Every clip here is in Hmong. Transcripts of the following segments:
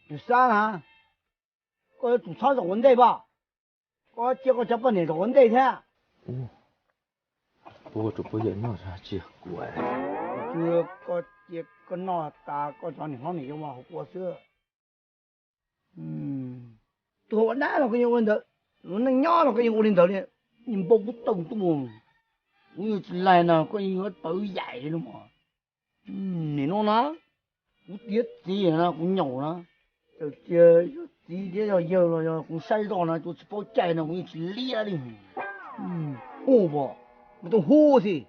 Tus Xab na, koj yuav tsum txhob zaum ua ntej pom, koj cia koj cov poj niam zaum ua ntej thiab. Ua rau poj yawm noj tsis kuv. Koj cia koj noj tas koj cov niam hlob niam yau mas hauv ua xwb. Tus hauv ua dab los koj yeej ua li ntawd, lub neej nyob los koj yeej ua li ntawd li. Yeej npau kuv tau tuaj, kuv yeej tsis laig no koj yeej yuav tawv yaim li no. Nim no na, kuv tiav txiv na kuv nyaum na, txawm tias yog txiv thiab yog yawg los yog kuv saib zoj na tus tsis paub cai no kuv yeej tsis liab li. Hu pom, kuv tuaj hu xwb,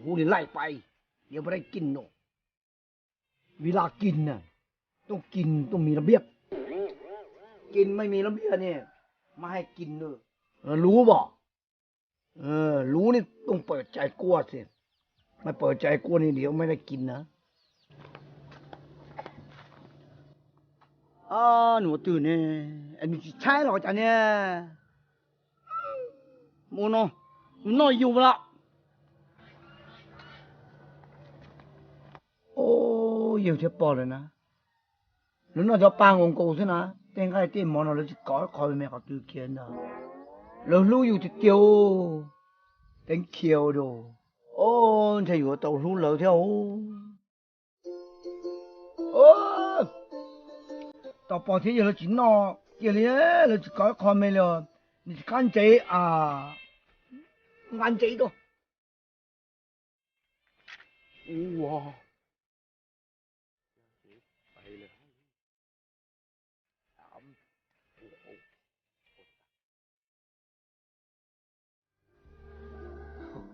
hu li laij pais, yog pab dai kis no, vim las kis na, tuaj kis tuaj mis las biaj, kis mas mis las biaj ne, mas hais kis na, luv pom, luv ne tuaj pawm cais kua xwb, mas pawm cais kua ne diam mas dai kis na. Nws ua twg ne, nws tsis tshaib los cas ne. Mus no, nws noj yus lawm. Yawg thiab pog lawm na, lawv noj cov paj nkaus nkaus xwb na, tej nqaij tej mov no lawv tsis kov qhov me qhov twg kiag ntag. Lawv hlub yus tiag tiag, teev khiav da, ntshe yuav tau hlub lawv thiab. Tos pog thiab yawg lawv tsis noj kiag li, lawv tsis kov qho me li, nws tsis qab ntsev, nqa ntsev tuaj.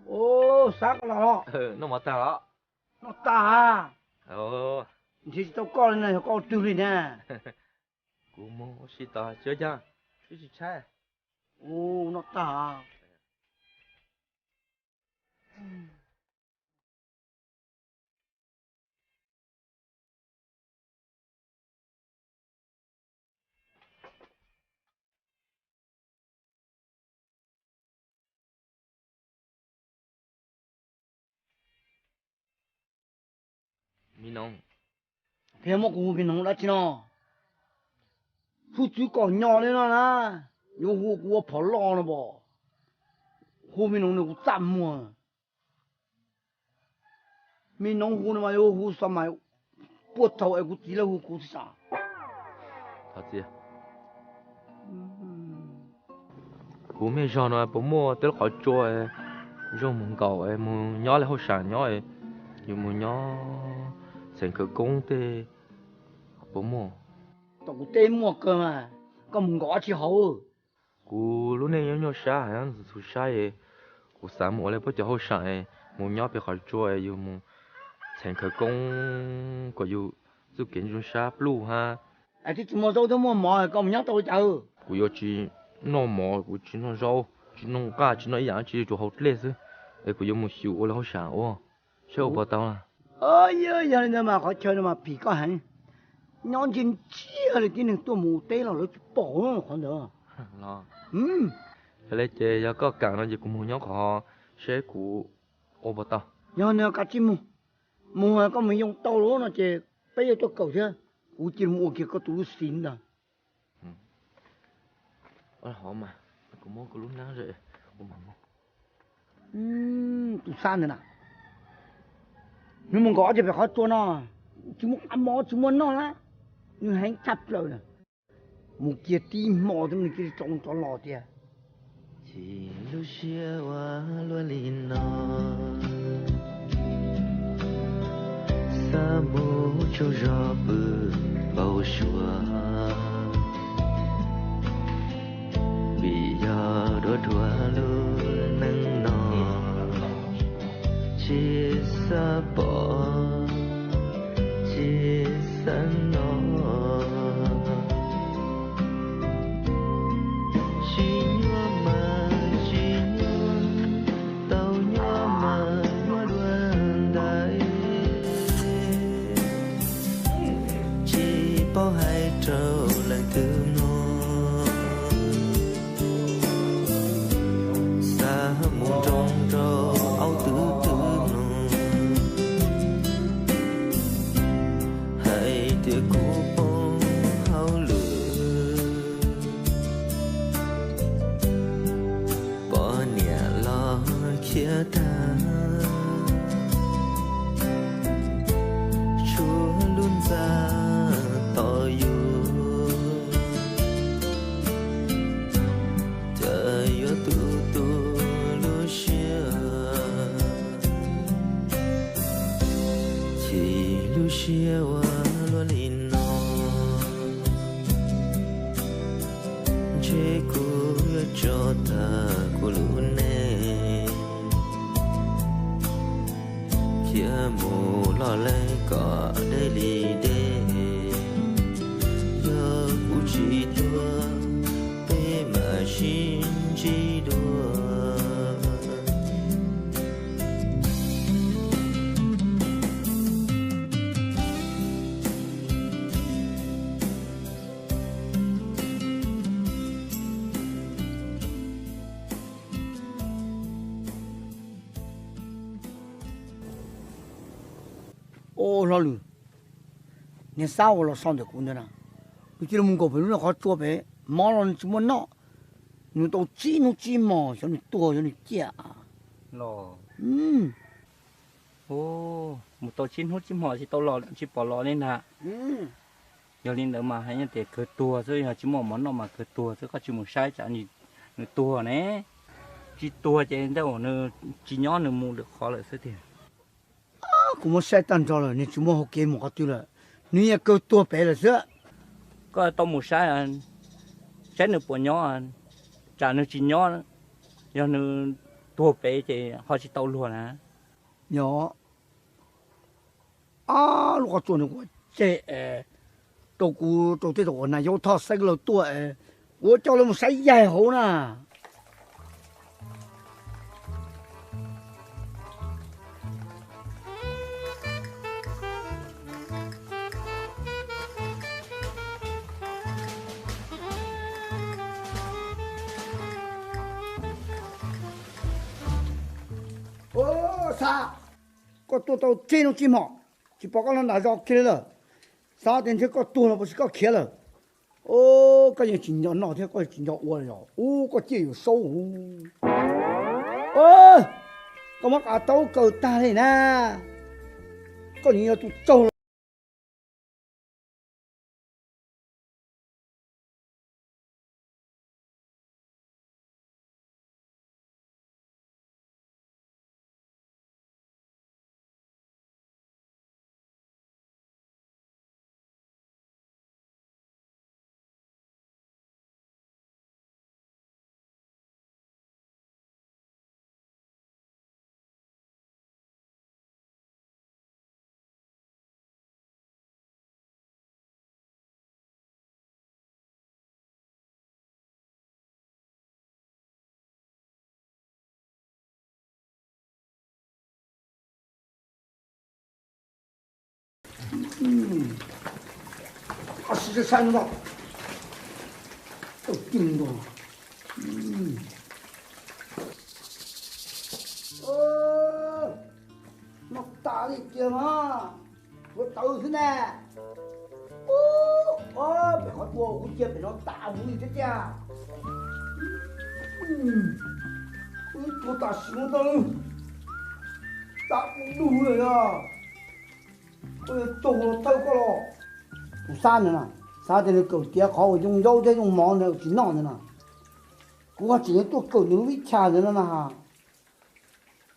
Ub, Xab, koj los los? Noj mov tag los? Noj tag. Ntshe tsis tau koj li na, yog koj ua twg li na? Kuv mus ua si tos tsis ua cas, twb tsis tshaib. Ub, noj tag. Mi Noov, koj muab kuv hu Mi Noov dab tsi no? Hu txwv kom nyo li no na, yuav hu kuv ua phom loj no pom. Hu Mi Noov nws kuv txaj muag. Mi Noov hu no mas yuav hu xav mas puaj thaum es kuv txiv lawv hu kuv tsis sam. Kuv mej zog no puas muaj tej lub qhov tsua zoo mus nkaum es mus nyob li hauj sam nyob, yus mus nyob txheem khawv koob tej puas muaj? Tom kuv teb muaj kawg mas, koj mus nkaum dab tsi hauv? Kuv lub neej nyob nyuaj sab heev, txhua sab, kuv xav mus ua li puab cov hauj sam, mus nyob pem qhov tsua, yus mus txheem khawv koob kom yus txuj kev zoo sab pluj hab. Es twb tsis muaj zaub thiab muaj mov, koj mus nyob tau li cas? Kuv yuav tsis noj mov, kuv tsis noj zaub, tsis noj nqaj, tsis noj ib yam dab tsi, tsuas haus dlej xwb. Es kuv yuav mus xyuas ua li hauj sam ua, saib ua puas tau. Yog li ntawd mas qhov chaw no mas phim koj heev, nyob ntsia ntsia li tib neeg tuaj mus teb los lawv tsis pom qhov ntawd. Yog li ces yog koj kam no ces kuv mus nyob qhov seb kuv ua puas tau. Yog no kav tsij mus, mus koj mus yoo tau lawm no ces peb yuav tuaj kawm thiab, kuv cia li mus ua kiag koj tus lub xim ntag. Kuv muab kuv lub hnab, tus Xab ntawd na, nws mus nkaum dab tsi pem qhov tsua no, tsis muaj qab mov tsis muaj noj na, nws heev tshaj plaws na. Mus kiag tib hmo xwb nws cia li rov los tiag. Chim lub siab ua luaj li no, xav mus tsaug zog pw npau suav, vim yog dua dhuav lub neej no, tsis xav pom, tsis xav hnov. Tsis nyuaj mas tsis nyuaj, tau nyuaj mas nyuaj dua ntais. Tsis paub hais rau leej twg mloog, xav mus nroo rau aub twv twv mloog, hais tias kuv poob Kom deb li deb, yog kuv tsis tuag, peb mam sib ntsib dua. Au, hlob Lwm, niag Xab uas los so ntawm kuv ntawd na, nws cia li mus nkaum pem lub qhov tsua pem, mov los nws tsis muaj noj, nws tau tsib hnub tsib hmos xyov nws tuag xyov nws ciaj. Los, mus tau tsib hnub tsib hmos tsis tau los, tsis pom los li ntag. Yog li ntawd mas hais tias kawg tuag xwb, yog tsis muaj mov noj mas kawg tuag xwb, koj tsis mus saib tsam nws tuag ne. Tsis tuag ces ntawm nws tsis nyob, nws mus lwm qhov lawm xwb tiag. Kuv muab saib tag nrho lawm, nws tsis muaj hauv kev mus qhov twg lawm, nws yeej kawg tuag pem lawm xwb. Koj tau mus saib, saib nws puas nyob, tsam nws tsis nyob, yog nws tuag pem ces ho tsis tau luag na. Nyob, ab, lub qhov tsua nws ua tseg es rau kuv rau tej tau uas nas yaub thoj xeeb laug tuaj es kuv coj lawv mus saib yaig hauv na. Xab, koj tuaj tau tsib hnub tsib hmo, tsis pom koj los nram zos kiag li lawm. Xav tias ntshe koj tuag los puas tsis koj khiav lawm. Koj yeej tsis nco noj thiab koj tsis nco ua li os. Ub, koj ciaj yuav saub. Koj muab qas taub kaw tag li na, koj nws yog tus tsaug los. Ab, siv saib no, tau cim ntua. Noj tas li tiag mas, tuav tawv xwb ne. Pem qhov tuaj kuv cia pem no tas vus li thiab tiag. Kuv tuav tam sim no tau tas du lawm os. Koj yuav caug los thawj koj los. Kuv xav ntawd na, xav tias nws kawm tiav qhov uas yoo ntaub thiab yoo mov ntawd tsis noj ntawd na. Kuv ho tseem yuav tuaj kawm nws lub vib chas ntawd no na.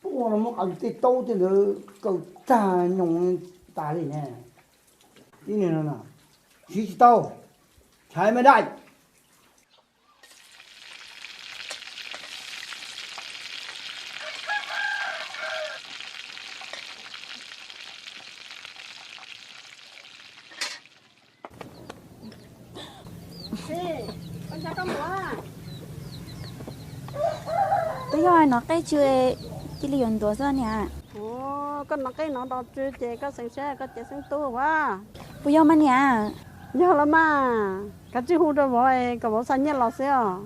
Tuaj no muab qas tej taub tej ntawd kawm tag nyoos tas li ne. Ib niag no na, siv tsis tau, chais mas dai. Twb yog nov qej tsw, cia li yuav ntuav xwb niam. Koj nov qej nov nto tsw ces koj xeev siab koj cev xeeb tub ua. Puas yog mas niam? Yog los mas, kav tsij hu rau vauv kom vauv xa nyiaj los xwb os.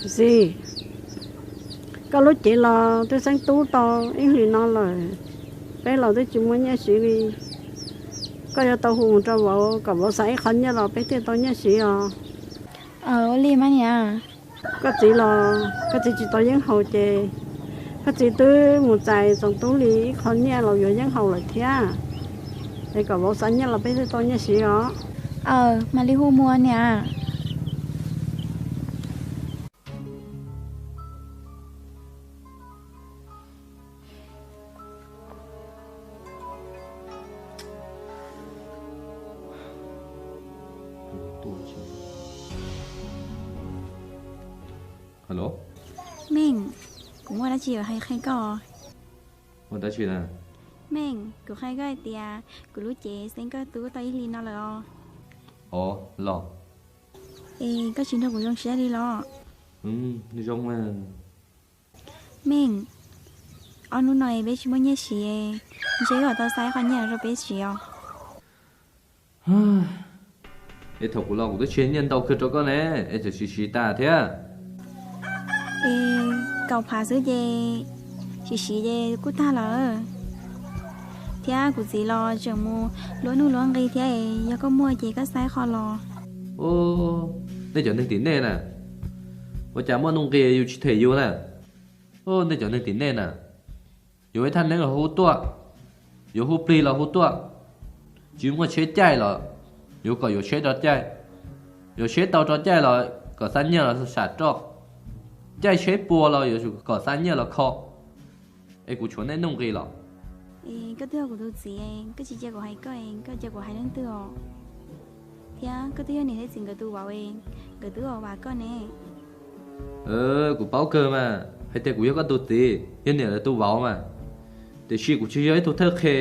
Xis, koj lub cev los twb xeeb tub tau ib hlis no lawm, peb los twb tsis muaj nyiaj siv li. Koj yuav tau hu mus rau vauv kom vauv xa ib qho nyiaj los peb thiaj tau nyiaj siv os. Ua li mas niam. Koj txiv los koj txiv tsis tau yeeb haus ces koj txiv twb mus txais tsoom tub li ib qho nyiaj los yuav yeeb haus lawm thiab. Es kom vauv xa nyiaj los peb thiaj tau nyiaj siv os. Aw, mam li hu mus niam. Meej, kuv muaj dab tsi yuav hais qhia koj. Muaj dab tsi na? Meej, kuv qhia koj hais tias kuv lub cev xeeb koj tub tau ib hlis no lawm os. Os, los. Es koj tsis nrog kuv zoo siab li los? Zoo mas. Meej, ob hnub no peb tsis muaj nyiaj siv, ntshe koj tau xa ib qho nyiaj rau peb siv os. Es thaum kuv los kuv twb tseg nyiaj ntau kawg rau koj ne, es tseem siv siv tas thiab. Es kaum phav xwb ces siv siv ces kuj tag lawm. Thiab kuv txiv los tseem mus luab nuj luab nqi thiab, yog koj muaj ces koj xa ib qho los. Nej cov neeg tim nej na, ua cas muaj nuj nqi yus tsis them yus na? Nej cov neeg tim nej na, yuav ib thaj neeb los hu tuaj, yuav hu plig los hu tuaj, tsis muaj tsheb caij los yuav kom yuav tsheb rov caij, yuav tsheb tau rov caij los kom xa nyiaj los sam roj, caij tsheb puas los yuav kom xa nyiaj los kho. Es kuv tshuav nej nuj nqi los? Koj twb yog kuv tus txiv, koj tsis cia kuv hais koj, koj cia kuv hais leej twg os? Thiab koj twb yog niam thiab txiv nkawd tus vauv, nkawd twb vam koj ne. Kuv paub kawg mas, hais tias kuv yog koj tus txiv, yog niam lawv tus vauv mas, tiam sis kuv tsis yog ib tug thawj qhe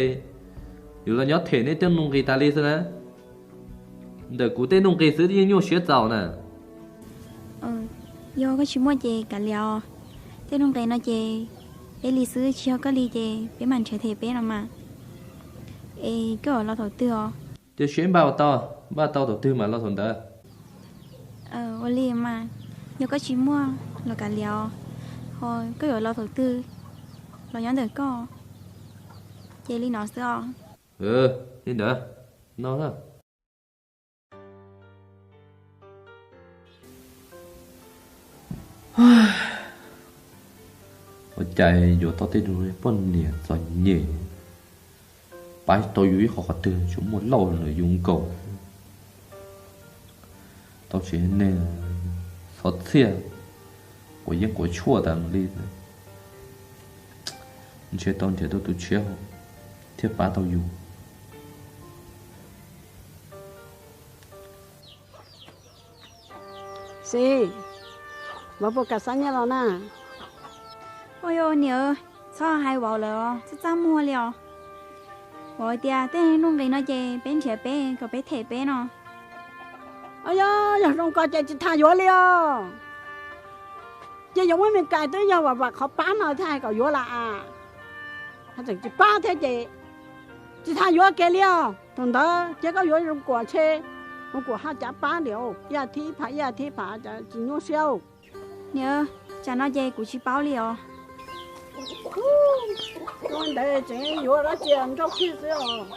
yuav los nyob them nej tej nuj nqi tas li xwb na. Ntawm kuv tej nuj nqi xwb yeej nyuaj siab txaus na. Yog koj tsis muaj ces kav liam os. Tej nuj nqi no ces peb li xwb, tsis yog koj li ces peb mam nrhiav them peb no mas. Es koj yuav los thaum twg os? Cia seb npaj tau, npaj tau thaum twg mas los thaum ntawd. Ua li mas, yog koj tsis muaj los kav liam os. Ho koj yuav los thaum twg los nyob ntawm koj. Ces li no xwb os. Li ntawd, no na. Ua cas yuav tau tej poj niam txom nyem, pab tau yus ib qho qhov twg tsuas muaj lauj lawm yus nkaus. Tau tsev neeg xov txhiaj, quav yeeb quav tshuaj tas li. Ntshe tau nrhiav tau tus tshiab thiaj pab tau yus. Xis, vauv puas kam xa nyiaj los na? Ua yog niam, txhob hais vauv lawm os, txaj txaj muag li os. Vauv tias tej nuj nqis no ces peb nrhiav peb kom peb them peb no. Yog, yog zoo ko ces tsis tas yuav li os. Ces yuav muab me kais twb yog vam vam qhov pab no thiaj hais kom yuav lawm as. Tseem tsis pab thiab ces tsis tas yuav kiag li os. Thaum ntawd ces koj yuav zoo kuam ntshe, zoo kuam haj cav pab li, ib as thiv ib phav ib as thiv ib phav tsis nyuaj siab. Niam, tsam no ces kuv tsis paub li os. Ua ntawd tseem yuav dab tsi nrauj kiag xwb os.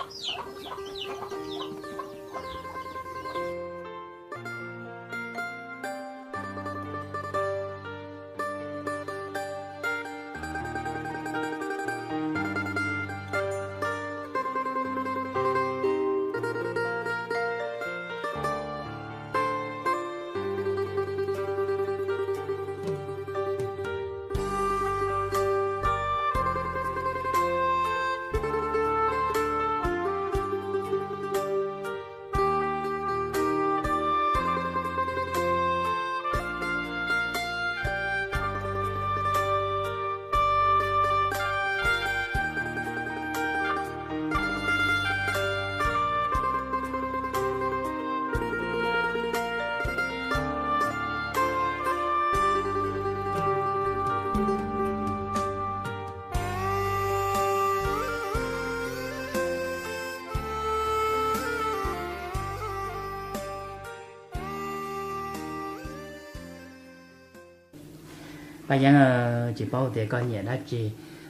Paj Yeeb, tsis paub tias koj nyiam dab tsi,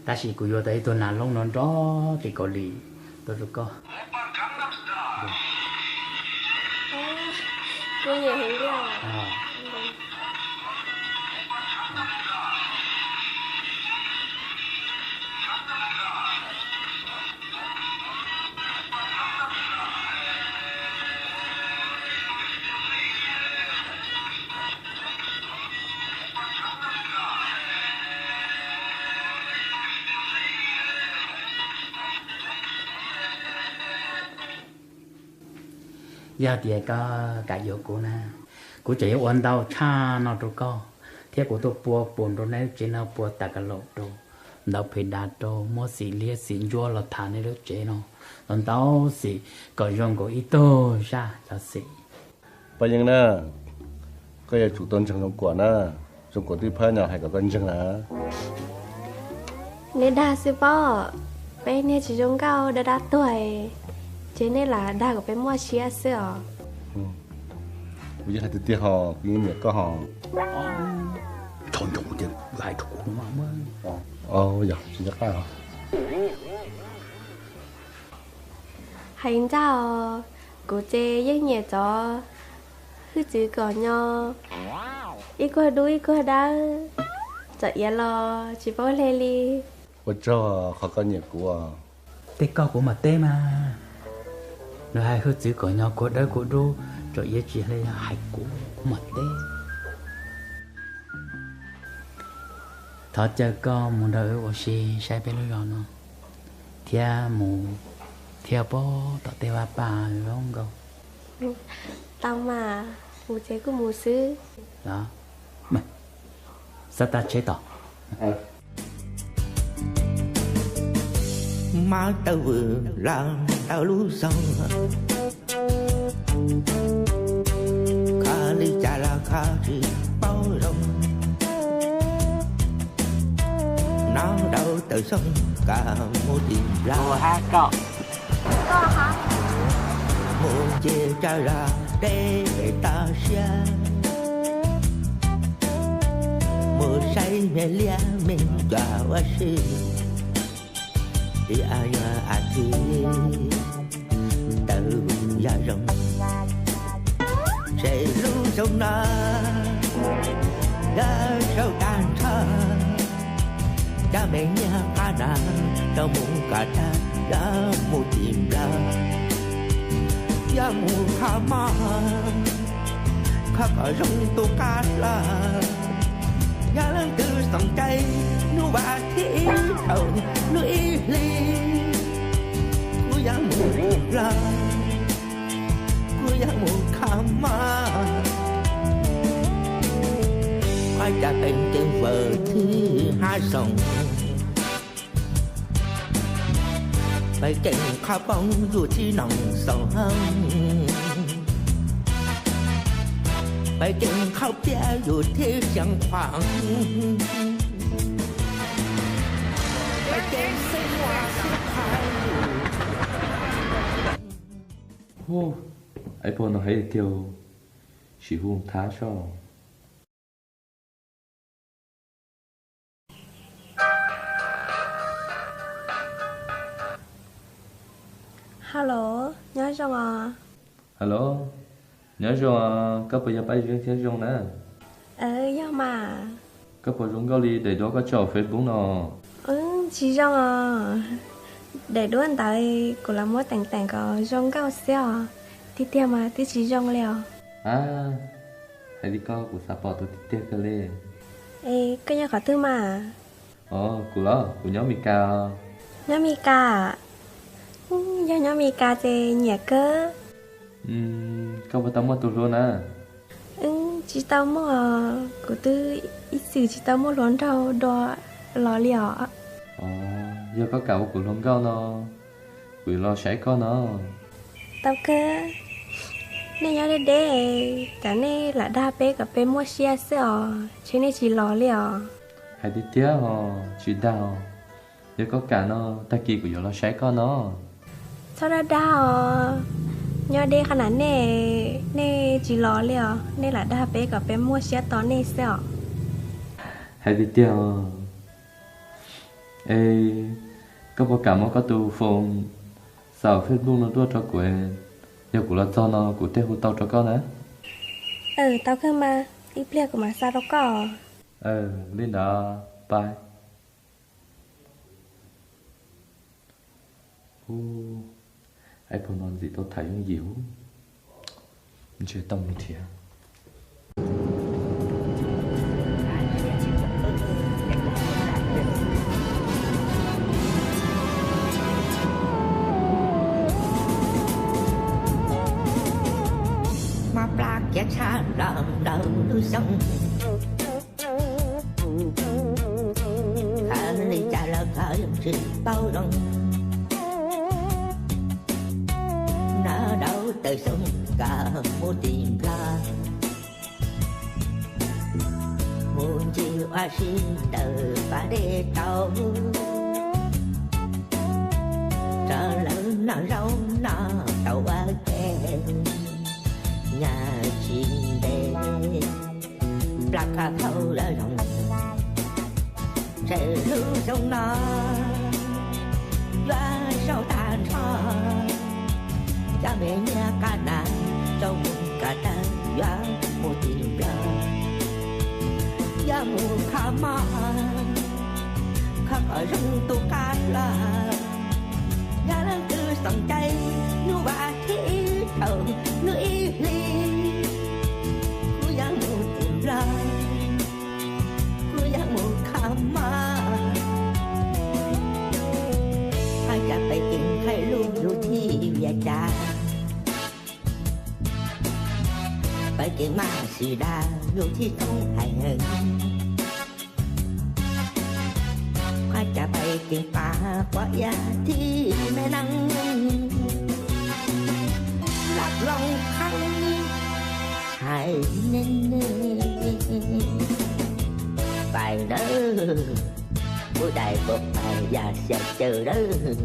tab sis kuv yuav tau ib tug nas loob nrov nrov tim Kaus Lim tuaj rau koj. Yog tias koj kam yuav kuv na, kuv tseem yuav ua ntau tshaj no rau koj, thiab kuv tuaj pua pus rau nej lub tsev no, pua tas ka laum rau, ntaus phem das rau, muab xim liab xim ntsuab los tham nej lub tsev no, los ntau xim kom zoo nkaus ib tug zaj cov xim. Paj Yeeb na, koj yuav tsum tau ntseeg Zoo Kuam na, Zoo Kuam twb phab nyas hais kom koj ntseeg na. Nej dag xwb pob, peb niag tsis zoo nkauj dab dab tuag, ces nej lam dag kom peb muaj siab xwb os. Kuv yeej hais tiag tiag hos, kuv yeej nyiam koj hos. Tso nroo ces hais rau kuv no mas. Yog tsis nco qab os. Hais ntag, kuv ces yeej nyiam cov hwj txwv kom nyo, ib kuag dub ib kuag dawb, txawm iav los tsis paub hle li. Ua tsaug qhov koj nyiam kuv. Tej koj kuv mam teb mas. Nws hais hwj txwv kom nyo, kuag dawb kuag dub, txawm iav tsis hle, yog hais kuv mam teb. Thov caw koj mus nrog wb ua si saib peb lub zos no, thiab mus thiab puag tom tej vaj paj zoo nkauj. Tau mas, mus ces kuj mus xwb. Xab tab tsheb tos. Mab tawg vwm los ntau lub xyoo, kho li cas los kho tsis paub zoo. Nov rau tawm xyoo koj mus tim Nplog, mus ncig tso zog deb toj siab, mus saib me liab me cuam ua si. Ib a nyuag a txiv tawm yog zoo, ces lub xyoo no yog xyoo tag nrho, cov me nyuam qab no rau mus kom tag yog mus tim Nplog, yog mus kho mob, kho kom zoo tus qab hlo. Yog leej twg xoom cai, hnub vas thib ib rau lub ib hlis, kuv yuav mus tim Nplog, kuv yuav mus kho mob. Ua cas peb ceev fawm thib hab xoom, peb ceev qhov poob yus thib noog xoom, peb ceev qhov piab yus thib xyeem qhuam, peb ceev xeeb ua xeeb qhov. Hu, ib pog no heev tiag, sim hu thab soj. Hello, nyob zoo os. Hello, nyob zoo os, koj puas yog Paj Yeeb thiab Zoo na? Yog mas. Koj puas zoo nkauj li daim duab koj tso Facebook no? Tsis zoo os. Daim duab ntawd kuv los muab teem teem kom zoo nkauj xwb os. Tiag tiag mas twb tsis zoo li os. A, hais li koj kuv xav pom tus tiag tiag kawg li. Es koj nyob qhov twg mas? Os, kuv los kuv nyob Mes Kas. Nyob Mes Kas? Yog nyob Mes Kas ces nyiam kawg. Koj puas tau muaj tus hluas na? Tsis tau muaj, kuv twb ib txwm tsis tau muaj hluas nraug dua los li os. Yog koj kam ua kuv hluas nkauj no, kuv yuav los saib koj no. Tau kawg, nej nyob deb deb, cas nej lam dag peb kom peb muaj siab xwb os, ntshe nej tsis los li os. Hais tiag tiag os, tsis dag os. Yog koj kam no, tag kis kuv yuav los saib koj no. Txhob dag dag os, nyob deb qhov na nej, nej tsis los li os, nej lam dag peb kom peb muaj siab tos nej xwb os. Hais tiag tiag. Es koj puas kam muab koj tus phone xaum Facebook no tuaj rau kuv, yog kuv los txog no kuv thiaj hu tau rau koj na. Tau kawg mas, ib pliag kuv mam xa rau koj. Li ntawd pais. Ub, iPhone no ntxim tau tham yooj yim, ntshe tau mus nrhiav. Mob plab kiav tshaj los ntawm lub xyoo. Khav li cas los khav yeej tsis paub zoo. Nab dau tawm xyoo kawg mus tim Nplog, mus ncig ua si ntawm pas dej tau, rau lawv noj zaub noj tau ua ke, nyaj tsis ntev. Plab khav khaum lawm zoo, ntshe lub xyoo no yuav zaum tag nrho. Cov me nyuam qab nas rau mus kawm tawm yuav mus tim Nplog, yuav mus kho mob, kho kom zoo tus qab hluas. Yog leej twg xoom cai, hnub vas thib rau hnub ib hlis, kuv yuav mus tim Nplog, kuv yuav mus kho mob. Hais cas pem kev nqhis lub yus thib vias cas, pem kev maj sim dag yus thib thoob hais heev. Hais cas pem kev pam quav iab thib me neej, laj loo qheeb hais ne ne. Pais nawb, kuv dais puas pais yam xyaw caw dawb.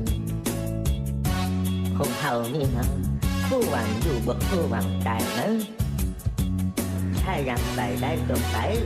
Khoom haus ni no, khuj vaam yuj ua khuj vaam dais nawb. Tshaj yam pais dais tuam pais.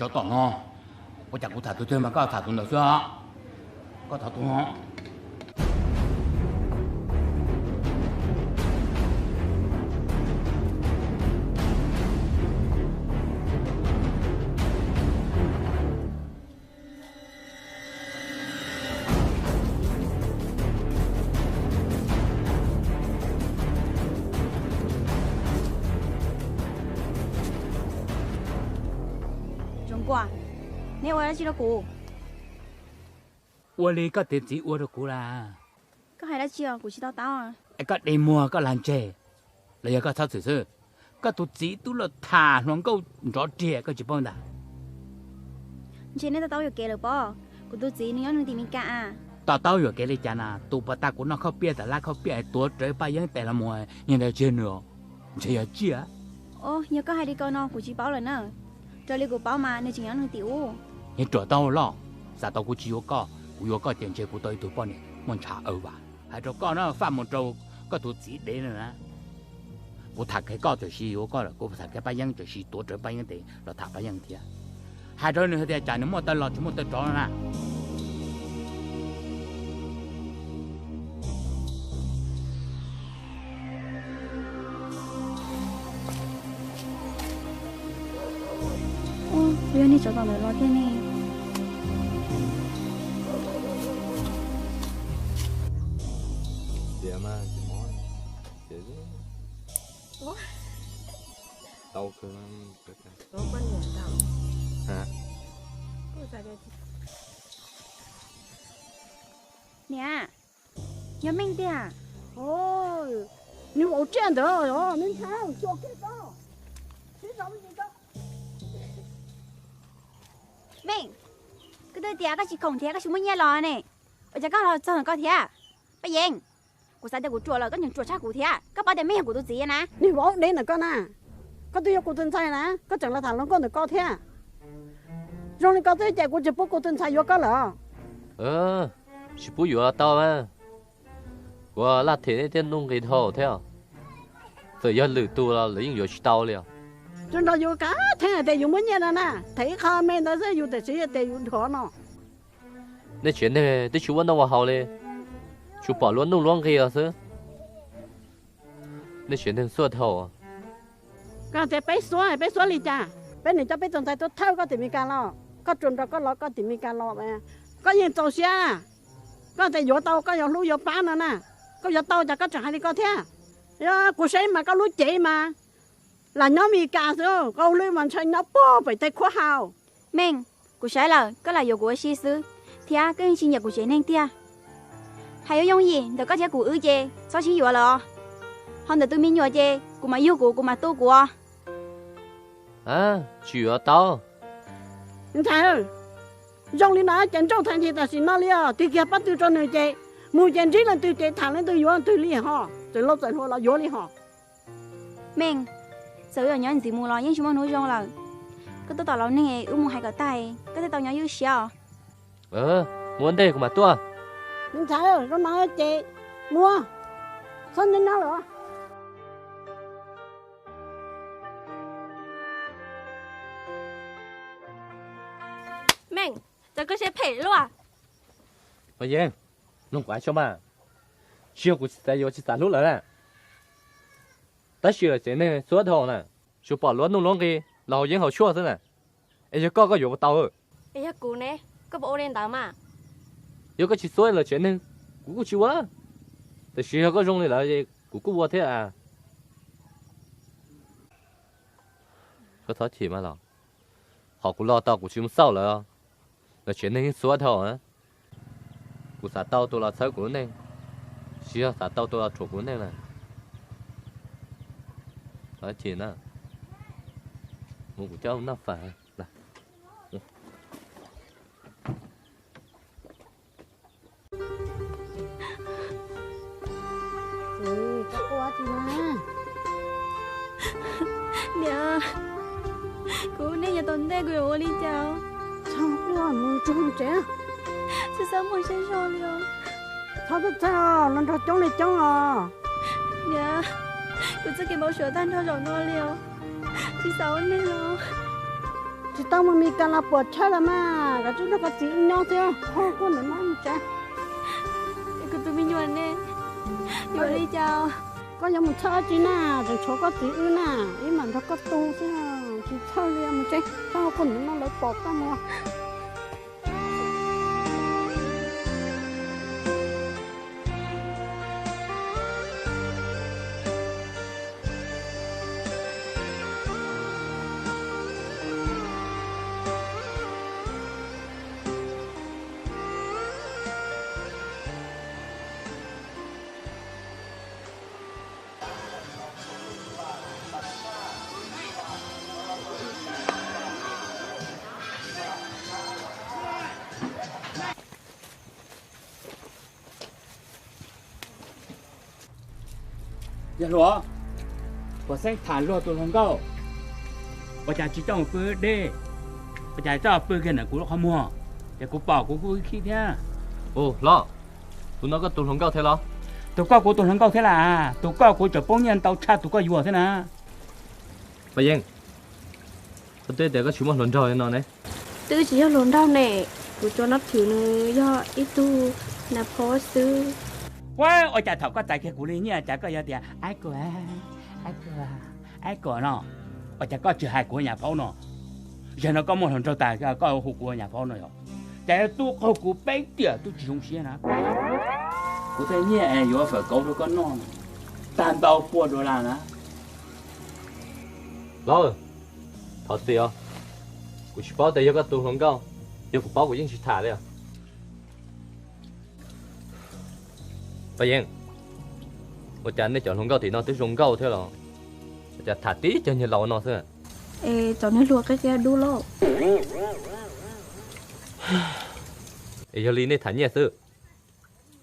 Tsov tom no, ua cas kuv tham tus twg mas koj tham tus ntawd xwb os? Koj thov tus no. Tsoom Kuam, neb ua dab tsi rau kuv? Ua li koj tus txiv ua rau kuv las? Koj hais dab tsi os, kuv tsis to taub. Es koj de muag koj lag ntseg los yog koj txhob txwm xwb? Koj tus txiv twb los tham hluas nkauj nrov riam koj tsis paub ntag. Ntshe neb to taub yuam kev lawm pob, kuv tus txiv nws nyob nws tim Mes Kas a. To taub yuam kev li cas na, tus puas tas kuv noj khaub piaj tas lab khaub piaj tuav rawv Paj Yeeb tes los mus, nyiag ntawd tsis yog nws, ntshe yog tsiaj. Os, yog koj hais li ko no kuv tsis paub lawm na. Raws li kuv paub mas nws tseem nyob nws tim ub. Niag ruam taub loj, xav tau kuv tsis yuav koj, kuv yuav koj ces ntshe kuv tau ib tug poj niam muaj ntshav aw vas. Hais rau koj na, faj mus rau koj tus txiv dev na. Kuv tham kiag koj txawm sis yuav koj lawm, kuv tham kiag Paj Yeeb txawm sis tuav rawv Paj Yeeb tes los tham Paj Yeeb thiab. Hais rau nws hais tias cas nws muaj taw los tsis muaj taw rov no na. Kuv yog niag tsov tom ntawd los thiab ne. Niam, yog meej tiag. Nws vauv tsiaj ntawd, nws ntshai, xyuas kiag koj, siv zog me ntsis koj. Meej, koj twb tias koj tsis khoom thiab koj tsis muaj nyiaj los ne, ua cas koj los txog ntawm koj thiab? Paj Yeeb, kuv xav tias kuv ruam lawm koj tseem ruam tshaj kuv thiab. Koj paub tias Meej yog kuv tus txiv na. Niag vauv dev ntawm koj na, koj twb yuav kuv tus ntxhais na, koj tseem los tham hluas nkauj ntawm koj thiab. Zoo li koj twb ces kuv tsis pub kuv tus ntxhais yuav koj lawm. Tsis pub yuav tau, kuv laj them thiab nuj nqis dhau thiab. Txawm yog lwm tus los lawv yeej yuav tsis tau li os. Tsuas nrog yus kav theej hais tias yus muaj nyiaj no na, them ib qho me ntawd xwb yus tam sim tias yus dhov no. Nej tsev neeg twb tsis ua noj ua haus li, tsuas pom luab nuj luab nqis xwb. Nej tsev neeg xuab dhau. Koj tias peb xuab, peb xuab li cas? Peb niam coj peb tus ntxhais tuaj thawj koj tim Mes Kas los, koj tsuas nrog koj los koj tim Mes Kas los, koj yeej txaus siab. Koj tias yuav tau koj yuav hlub yuav pab no na, koj yuav tau cas koj tseem hais li koj thiab? Yog kuv saib mas koj lub cev mas lam nyob Mes Kas xwb, koj lub mas ntshai nyob puag pem tej khuab hau. Meej, kuv saib lawm koj lam yuav kuv ua si xwb, thiab koj yeej tsis nyiam kuv tsev neeg tiag. Hais yooj yooj yim ntawm koj thiab kuv wb ces txhob sib yuav lawm os. Ho ntawm tus me nyuam ces kuv mam yug kuv, kuv mam tu kuv os. Tsis yuav tau. Ntxhais, zoo li no ces nrauj tag nrho tam sim no li os, tig kiag pob tw rau nws ces mus ces ntsib leej twg ces tham leej twg yuav leej twg li ho, txawm laus txawm hluas los yuav li ho. Meej, txawm wb yuav nyob ntxiv mus los yeej tsis muaj hnub zoo lawm. Koj tuaj tom laus neeg wb mus hais kom tag, koj thiaj tau nyob ywj siab os. Mus ntej kuv mam tuaj. Me ntxhais, zoo no ces mus, txhob nyob nyob lawm. Meej, cas koj siab phem luaj? Paj Yeeb, mloog kuv hais tso mas, tsis yog kuv tsis xav yuav tsis xav hlub lawv na, tab sis lawv tsev neeg xuab dhau na, tsuas pom luab nuj luab nqis los haus yeeb haus tshuaj xwb na. Es yog koj, koj yuav puas tau? Es yog kuv ne, koj puas ua li ntawd mas? Yog koj tsis xuab lawv tsev neeg, kuv kuj tsis ua. Tiam sis yog koj zoo li lawv, kuv kuj ua thiab. Koj txhob chim mas los, qhov kuv los tau kuv tsis mus xauj lawv, lawv tsev neeg yeej xuab dhau. Kuv xav tau tus los txhawb kuv lub neej, tsis yog xav tau tus los rhuav kuv lub neej na. Txhob chim na, mus kuv coj noj fawm. Niam, kuv ua neej yav tom ntej kuv yuav ua li cas? Txhob quaj, mus tsuag mus tsev. Tsis xav muaj siab zog li os. Txhob txhawj txhawj, los nrog coob li coob os. Niam, kuv txoj kev npau suav tag nrho zaum no li os. Tsis xav ua neeg los. Tsis tau mus Mes Kas los puas chawj los mas, koj tsuas nrog koj txiv wb nyob thiab, txhob quaj ntawm no mus tsev. Kuv tus me nyuam ne, yuav li cas? Koj yuav mus txhawj dab tsi na, tseem tshuav koj txiv wb na, wb mam nrog koj tu xwb, tsis txhawj li, mus tsev, txhob quaj ntawm no lawv pom koj mus. Yawg hluas, puas xeeb tham luag tus hluas nkauj, ua cas tsis coj mus pw deb, ua cas coj pw kiag ntawm kuv lub qhov muag, ces kuv pom kuv kuj khib thiab. Ua hlob, tus no koj tus hluas nkauj thiab los? Tus koj kuv tus hluas nkauj thiab las, tus koj kuv tseem poob nyiaj ntau tshaj tus koj yuav thiab na. Paj Yeeb, koj twb tias koj tsis muaj hluas nraug li no ne. Twb tsis yog hluas nraug ne, kuv tsuas nab thwm nws yog ib tug nas phauj xwb. Ua, ua cas thaum koj txais kiag kuv li nyiaj cas koj yuav tias ab kuv, ab kuv, ab kuv no? Ua cas koj tsis hais kuv nyas phauj no? Zaum no koj muaj hluas nraug tas koj hu kuv nyas phauj no yog? Cas yuav tub qaug kuv peb tiam twb tsis zoo siab na. Kuv tej nyiaj es yuav fawm kauv rau koj noj tag ntau pua dollar na. Los, thov txim os, kuv tsis paub tias yog koj tus hluas nkauj, yog kuv paub kuv yeej tsis tham li os. Paj Yeeb, Ua cas nej cov hluas nkauj tim no twb zoo nkauj thiab los? Ua cas tham tib cov niag laus no xwb? Es cov niag hluas qia qia dub lauj. Es yog li nej tham nyiaj xwb.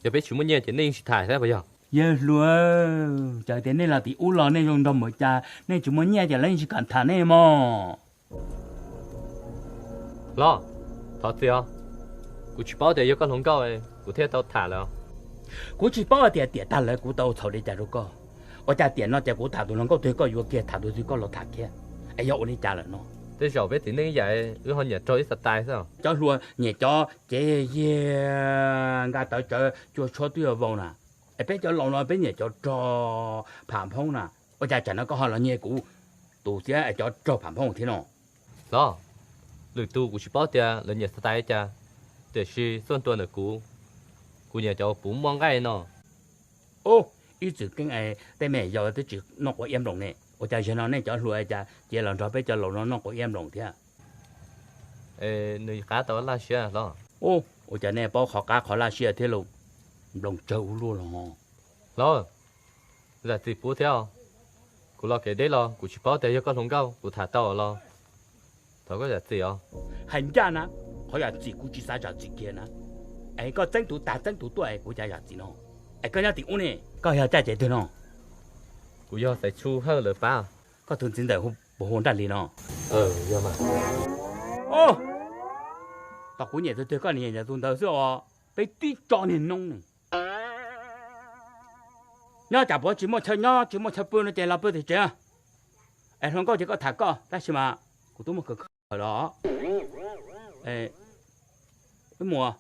Yog peb tsis muaj nyiaj ces nej yeej tsis tham thiab puas yog? Yawg hluas, txawm tias nej los tim ub los nej zoo nraug npaum cas, nej tsis muaj nyiaj ces lawv yeej tsis kam tham nej mog. Los, thov txim os. Kuv tsis paub tias yog koj hluas nkauj, kuv thiaj tau tham lawm. Kuv tsis paub hais tias tiam tag lawv kuv tau txhaum li cas rau koj. Ua cas tiam no ces kuv tham tus hluas nkauj twg koj yuav kiag, tham tus twg koj los tham kiag. Es yog ua li cas lawm no? Tej zaum peb txiv neej ib yam, wb ho nyiam raug ib xav tais xwb. Cov hluas nyiam cov cev yig nqa tawv tsawv cua tshuab twb yuav vau na. Es peb cov laus no peb nyiam cov rog pham phoob na. Ua cas tsam no koj ho los nyiag kuv tus xiab es cov rog pham phoob thiab no? Los, lwm tus kuv tsis paub tias lawv nyiam xav tais li cas, tiam sis xuaj ntua ntawm kuv, kuv nyiam cov puv muaj nqaij no. Ub, ib txwm keeb es tej me yau twb tsis noj quav iab nploos ne, ua cas zaum no nej cov hluas cas cia los nrog peb cov laus no noj quav iab nploos thiab? Es nws qab tau laj siab los? Ub, ua cas nej paub qhov qab qhov laj siab thiab lauj? Nploos tsawg ua luaj los? Los, zam txim pub thiab os. Kuv los kev deb los kuv tsis paub tias yog koj hluas nkauj kuv tham tau los. Thov koj zam txim os. Hais ncaj na, qhov zam txim kuv tsis xav zam txim kiag na. Es koj txeeb tus tag txeeb tus tuaj es kuv cas zam txim no. Es koj nyob tim ub ne, koj yog caj ces twg no? Kuv yog Xaiv Tshu Hawj lawv pab. Koj tus txiv ntawm hu puas hu Nraj Lis no? Yog mas. Tos kuv nyiam tus twg koj nyiam tus ntawd xwb os. Peb tib tso niag noob ne. Nyob tsam puav tsis muaj chaw nyob tsis muaj chaw pw no ces los pw tim tsev. Es hluas nkauj ces koj tham koj tab sis mas kuv twb muaj khawm khawm los. Wb mus,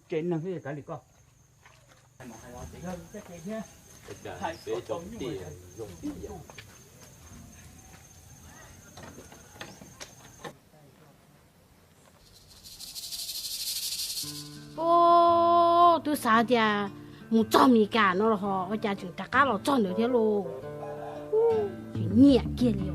tsev neeg thiab kav liam koj. Ub, twb xav tias mus txog Mes Kas no los ho ua cas tseem rov qab los txog ntawd thiab lauj. Tsis nyiam kiag li.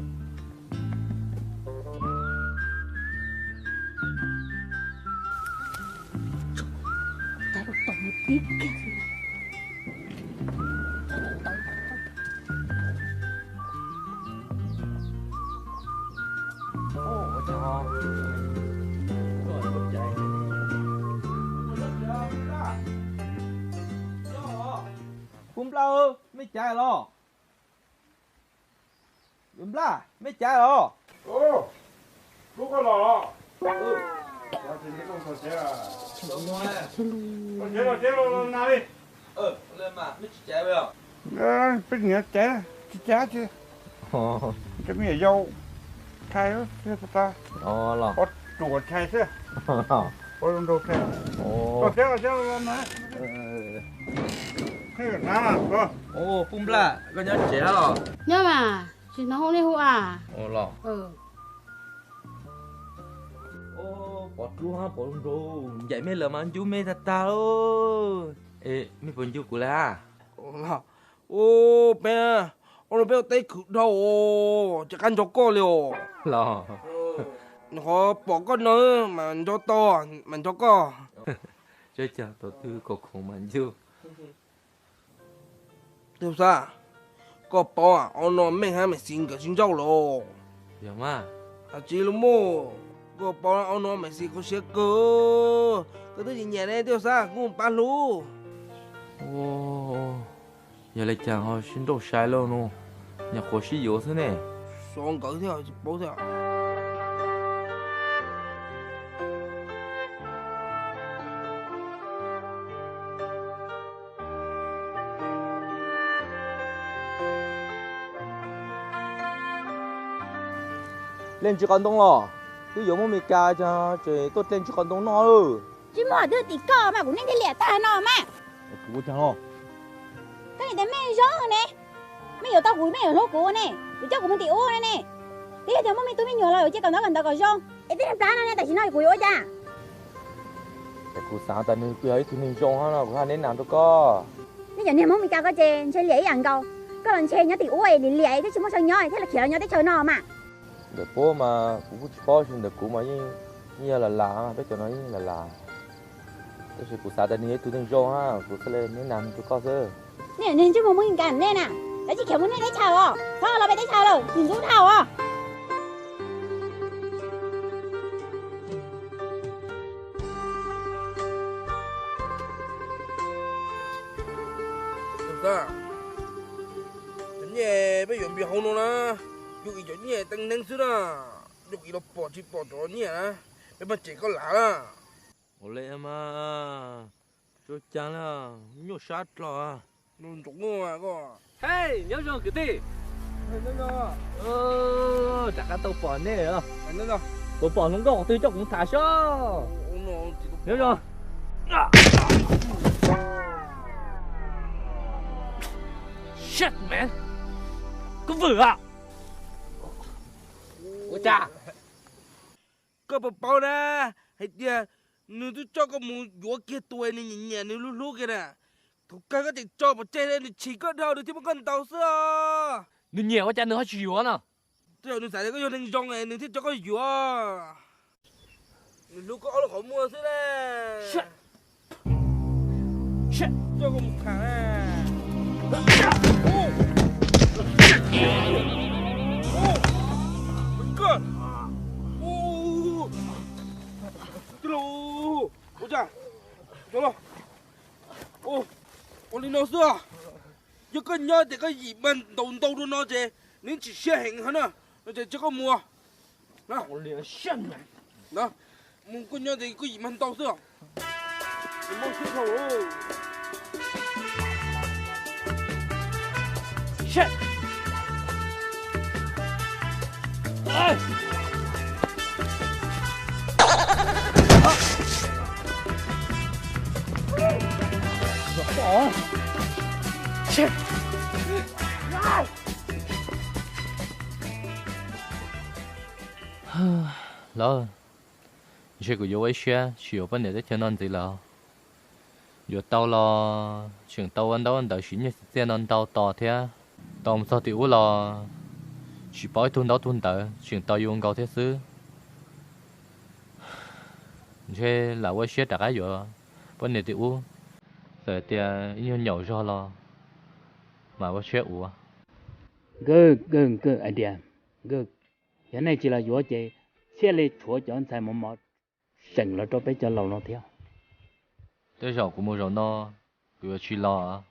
Pub Nplaj, mej cav los? Nplaj, mej cav los? Hlub koj los. Los tsev los, los tsev los, los na li. Peb niam cav tsis cav tsis, cov me nyuam yau tshais, ua ruam tshais xwb, ua zoo nraug tshais. Los tsev los, los na. Pub Nplaj, koj nyob tsev los? Nyob mas, tsis hnov hu nej hu a. Los. Pov dlub hab pov nraug, ncaim mej lawm mas ncu mej tag tag lauj. Es mej puas ncu kuv lawm hab? Ub, peb, ua no peb ua teb khwv dhau os, tsis qab nco koj li os. Los, qhov pom koj no mas nco tau, mas nco koj. Tseeb, cas tau twg kom khoom mas ncu. Tub Xab, koj paub ua no Meej hab Maiv Xis nkawd sib ntsauj lawm. Yog mas. Tsis li muaj, koj paub ua no Maiv Xis kho siab kawg. Koj twb nyiam nyiam ne Tub Xab, kuv pab hlub. Yog li cas ho sib nrauj sai lauj no, nyuam qhuav sib yuav xwb ne. Xyov nkawd thiab tsis paub thiab. Dlej ntsis qos ntoo los? Twb yuav mus Mes Kas ces tuaj dlej ntsis qos ntoo noj lawm. Tsis muaj twg tim koj mas kuv neej thiaj liam tag no mas. Kuv ua cas no? Koj niam tias mej zoo ne, mej yuav tau kuv, mej yuav hlub kuv ne, yuav coj kuv mus tim ub ne ne. Twb yog tias muaj me tub me nyuam los yuav cia kom ntawv kom ntawv kom zoo. Es tej niag plab no ne tam sim no kuv yuav ua cas? Es kuv xav tas nws kuj yog ib tug neeg zoo hab no kuv haj neb nas rau koj. Nej cov niag Hmoob Mes Kas ko ces ntshe liam ib yam nkaus. Koj los ntshe nyob tim ub es liam liam twb tsis muaj chaw nyob thiaj li khiav los nyob teb chaws no mas. Ntawm puab mas kuv kuj tsis paub, tab sis ntawm kuv mas yeej yog lam lam, peb cov no yeej lam lam. Tab sis kuv xav tas nws yog ib tug neeg zoo hab kuv thiaj li neb nas rau koj xwb. Nej niag ntsej muag Hmoob Meskas nej na, lawv tsis khiav mus nej teb chaws os, txhob los peb teb chaws lawm, tsis ntxub dhau os. Cov nyiaj peb yuav npias hauv no na, yog ib cov nyiaj teeb neeb xwb na, yog ib los pom tsis pom cov nyiaj na, peb mam cem koj lav na. Ua li mas, tsuas cas na, nyuaj sab dlawg. Hej, nyob zoo kwv tij. Rov qab tau pom nej os. Puas pom hluas nkauj qhov twg coj kuv tham saib? Nyob zoo. Shit, man. Koj vwm a. Ua cas? Koj puas paub na, hais tias nws twb coj koj mus yuav kiag tus nws nyiam nyiam nws hlub hlub kiag na. Thaum kawg koj tseem tso pov tseg, nws chim koj dhau nws thiaj muab koj ntaus xwb os. Nws nyiam ua cas nws ho tsis yuav no? Tej zaum nws xav tias koj yog neeg zoo nws thiaj tso koj yuav. Nws hlub koj ob lub qhov muag xwb na. Coj koj mus tham na. Tij laug, ua cas, ua li no xwb os. Yog koj nyob tias koj yim mag ntaus ntau dua no ces nws tsis siab heev hov na, no ces tso koj mus. Mus koj nyob tias koj yim mag ntau xwb os. Mob siab dhau. Lawm, ntshe kuv yuav ua ib siab tsis yuav poj niam teb chaws no ntxiv lawm. Yuav tau los tseem tau ua ntaub ua ntawv siv nyiaj siv txiaj no ntau tos thiab. Tau mus txog tim ub los tsis paub ib tug ntaub tug ntawv, tseem tos yus nkaus thiab xwb. Ntshe lam ua siab rov qab yuav poj niam tim ub, txawm tias ib nyuag nyaum zog los mas ua siab ua. Nkawd, nkawd, nkawd, ais tias, nkawd, yog nej tsis los yuav ces thiaj li tshuav cov ntxhais mos mos seem los rau peb cov laus no thiab. Tej zaum kuv mus zaum no, kuv yuav tsis los,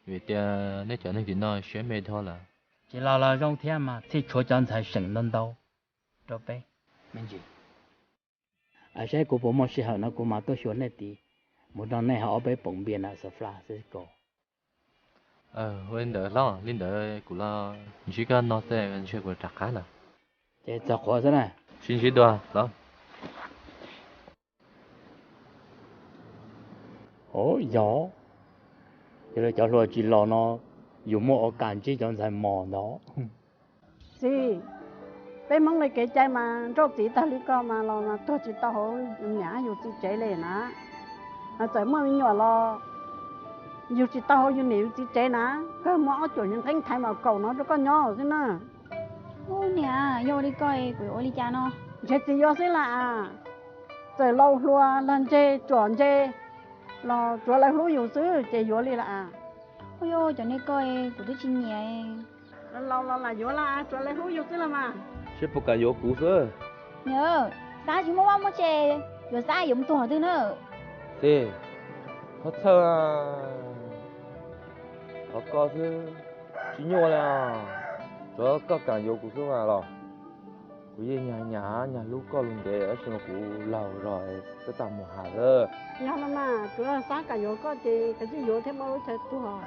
vim tias nej cov neeg tim no siab me dhau lawm. Tsis los los zoo thiab mas thiaj tshuav cov ntxhais seem ntau ntau rau peb me ntsis. Saib kuv puas muaj sij hawm no kuv mam tuaj xyuas nej tid, mus nrog nej hauv ob peb poom npias na San Francisco. Ua li ntawd hlob, li ntawd kuv los ntsib koj no xwb ntshe kuv rov qab lawm. Ces txog qhuav xwb na. Sib ntsib dua hlob. Yog, yog li cov hluas tsis los no, yus muaj ua kam ntsib cov ntxhais mos ntawd. Txiv, peb Hmoob li kev cai mas nrauj txiv tag li ko mas los tuag tsis tau hauv niam yus txiv tsev li na. Mas txawm muaj me nyuam los yug tsis tau hauv yus niam yus txiv tsev na, kawg muaj ob cuam nqeeb thaiv mos kaum no rau koj nyob xwb na. Ub niam, yog ua li ko kuv yuav ua li cas no? Ntshe txiv yuav xwb las. Txawm laus hluas los ntseg tsuam ntseg los tsuav lawv hlub yus xwb ces yuav li las. Ub yuav cov niag ko kuv twb tsis nyiam. Laus los lam yuav las, tsuav lawv hlub yus xwb los mas. Seb puas kam yuav kuv xwb. Niam, Xab tsis muaj vaj muaj tse, yuav Xab yuav mus tuag twg na. Txiv, txhob txhawj, thov koj xwb, tsis nyuaj li os. Tsuav koj kam yuav kuv xwb mas los. Kuv yeej nyag nyag nyag hlub koj lug ntev tab sis mas kuv laug zog twb tag mus has xwb. Yog no mas, tsuav Xab kam yuav koj ces kav tsij yuav thiaj muaj lub chaw tuag.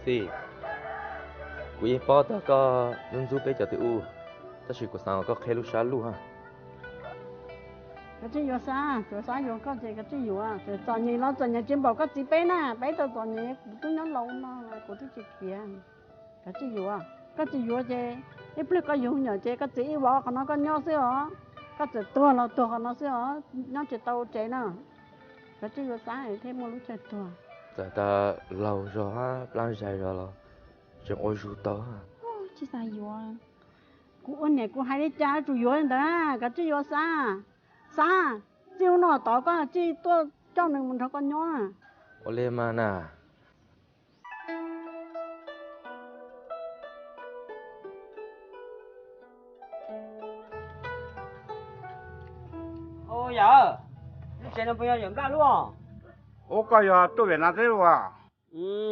Txiv, kuv yeej paub tias koj ntxub peb cov twb ub, tab sis kuv xav kom koj qhib lub sab lug ha. Kav tsij yuav Xab, tsuav Xab yuav koj ces kav tsij yuav. Txom nyem los txom nyem tsis npaum koj txiv peb na, peb tau txom nyem kuv twb nyob laus no kuv twb tsis khiav. Kav tsij yuav, koj tsis yuav ces ib pliag koj yug nyuam ces koj txiv ib vov qhov no koj nyob xwb os. Koj txawm tuag los tuag qhov no xwb os, nyob tsis tau tsev na. Kav tsij yuav Xab thiaj muaj lub chaw tuag. Txawm tas laug zog hab plab zais zog los tseem ua zug tau. Tsis xav yuav. Kuv ua niam kuv hais li cas tsum yuav li ntawd, kav tsij yuav Xab. Xab, txij hnub no tod koj tsij tuaj coj nws mus nrog koj nyob. Ua li mas na. Yawm, lub tsev no puas yog yawm Nplaj lub os? Ua koj yog tuaj Vietnam teb los?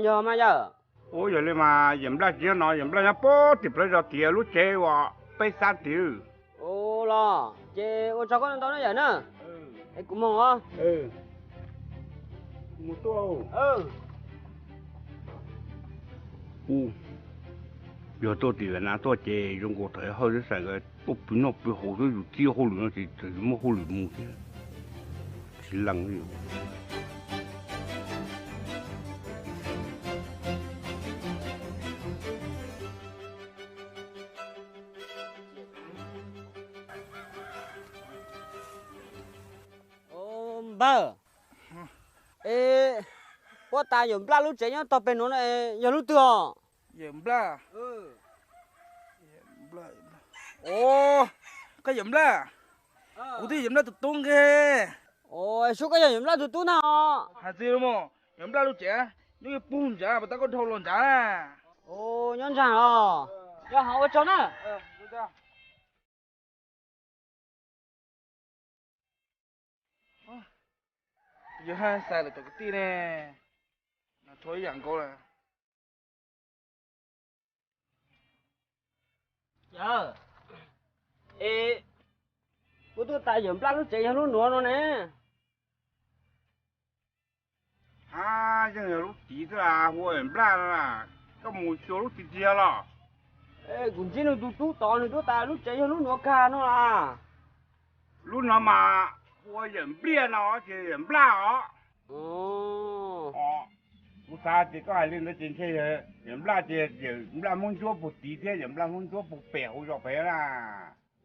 Yog mas yawm. Ua yog li mas yawm Nplaj tsis nyob no, yawm Nplaj nyob puag tim plawv zos tim lub tsev uas peb xab tim. Ua los ces ua tsaug koj ntau ntau na yawm na. Es kuv mus os. Mus tuaj. Yog tuaj tim Vietnam tuaj ces zoo nkaus thaum Hawj thiab Xais nkawd tuaj pw noj pw haus xwb, yus txib hauj lwm no ces txawm yus muaj hauj lwm mus thiab. Tsis lees li. Npawg, es puab tas yawm Nplaj lub tsev nyob tog peg nuav no yog lub twg os? Yawm Nplaj. Koj yawm Nplaj? Kuv twb yawm Nplaj tus tub nqe. Sub, koj yog yawm Nplaj tus tub na os? Hais txiv los mas, yawm Nplaj lub tsev nyob puag nrad, puas tas koj dhau los nrad na. Nyob nrad los? Yog, ho ua tsaug na. Yog Xais lawv cov kwv tij ne, no tshuav ib yam nkaus lawm. Yawm, es puab tuaj tas yawm Nplaj lub tsev yog lub nuav no ne? Ha, yeej yog lub tid xwb, hu ua yawm Nplaj no. Koj mus xyuas lub tid tiag los? Kuv ntsib nws tus tub tod, nws tuaj tas lub tsev yog lub nuav kag no las. Lub no mas hu ua yawm Npliaj no ces yawm Nplaj os. Kuv xav tias koj hais li ntawd ces ntshe yawm Nplaj ces yawm Nplaj Hmoob Ntsuab puag tid thiab yawm Nplaj Hmoob Ntsuab puag pem hauv zos pem na.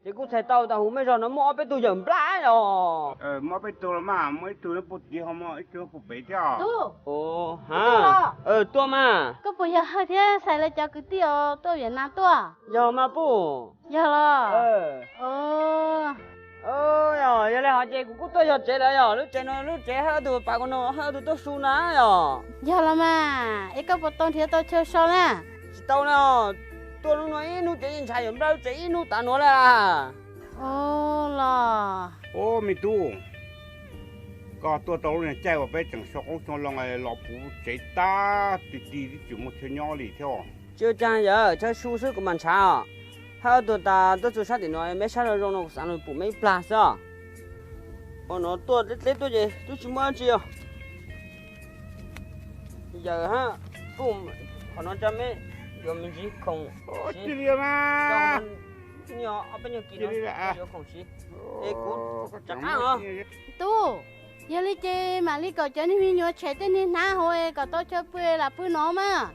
Ces kuj txhais tau tas hauv mej zos no muaj ob peb tug yawm Nplaj os. Muaj ob peb tug los mas, muaj ib tug puag tid ho muaj ib tug puag pem thiab os. Tuaj mas. Koj puas yog Hawj thiab Xais lawv cov kwv tij os tuaj Vietnam tuaj? Yog mas puj. Yog los? Yog li ho ces kuv kuj tuaj yog tsev lawm, yog lub tsev no lub tsev Hawj ob tug pas kuv no Hawj ob tug tuaj su na yog. Yog los mas, es koj puas tau nrhiav tau chaw so na? Tsis tau na, tuaj hnub no ib hnub tsev yeej ntshav yawm Nplaj lub tsev ib hnub tas nuav lawm. Los. Ub me tub, koj tuaj tau lub niag caij uas peb tseem so qoob so loo los puv tsev tag ti ti twb tsis muaj chaw nyob li thiab. Tsis ua cas yawm, chaw su xwb kuv mam ntshav os. Hawj ob tug tas tuaj txug sab tim no, meb saib zoo zoo no kuv xav pum meb ib plag xwb os. Ua no tuaj deb deb tuaj ces twb tsis muaj dab tsi os. Yawm hab, kuj qhov no coj meb yuav me ntsis khoom siv. Ob peb nyuag kis no yuav khoom siv. Es kuv rov qab os. Tub, yog li ces mam li kom cov niag me nyuam tshem tej niag hnav hauv es kom tau chaw pw lam pw no mas.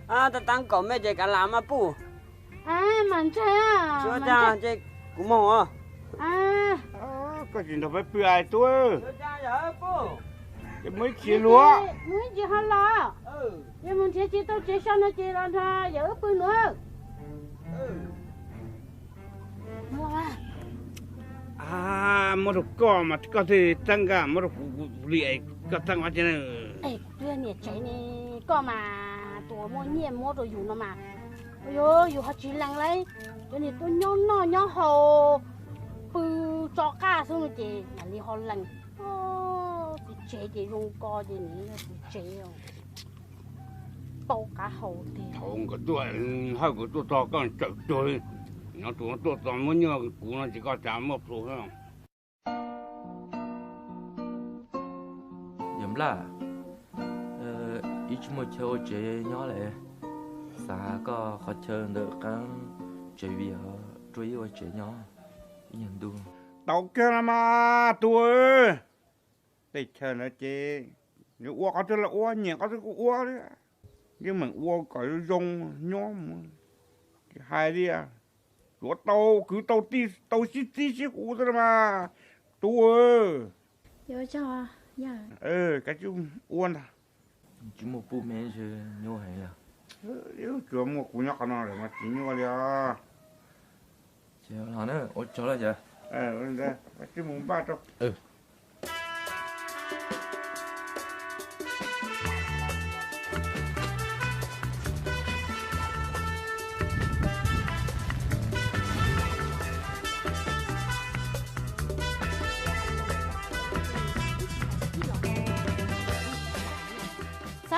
Tab taab kom mej ces kav lam mas puj. Mam ntseeg. Tsis ua cas ces kuv moog os. Koj tsis nrog peb pw es tub. Ces muaj ib chim luag, muaj ib chim ho los. Yog mus nrhiav tsis tau tsev so no ces los nrog yawm wb pw nuav. Muab rau koj mas koj thiaj txeeb, muab rau kuv li koj txeeb ua cas. Es kuv twb yog niam tsev ne, koj mas tus uas muaj nyiaj muab rau yus no mas, yus ho tsis lees lauj. Cov niag tuaj nyob noj nyob haus, pw tso qab xwb no ces mam li ho lees. Txiv tsev ces zoo ko ces nws yog txiv tsev os. Tau qab hau tiag. Thaum nkawd tuaj, Hawj nkawd tuaj txog koj tsawm tuag li. Nyob tus no tuaj txog muab nyuaj kuv no ces koj cas muaj plhu xwb. Yawm Nplaj, ib tsis muaj chaw ua tsev nyob lawm, xav koj qhov chaw ntawm qaab tsev vim rua ib ua tsev nyob ib nyuag ntu. Tau kawg no mas tub. Tej chaw ntawd ces yuav ua qhov twg los ua, nyiam qhov twg kuj ua li. Yeej meem ua kom zoo nyob mus, tsis hais li. Yuav tau kwv tau tij tau sib txib sib hu xwb mas tub. Kav tsij ua ntag. Tsis muaj puj me nyuaj heev li. Tsuas muaj kuv nyob qhov no lawm mas tsis nyuaj li os. Ua tsaug lawm yawm. Kav tsij mus npaj rau.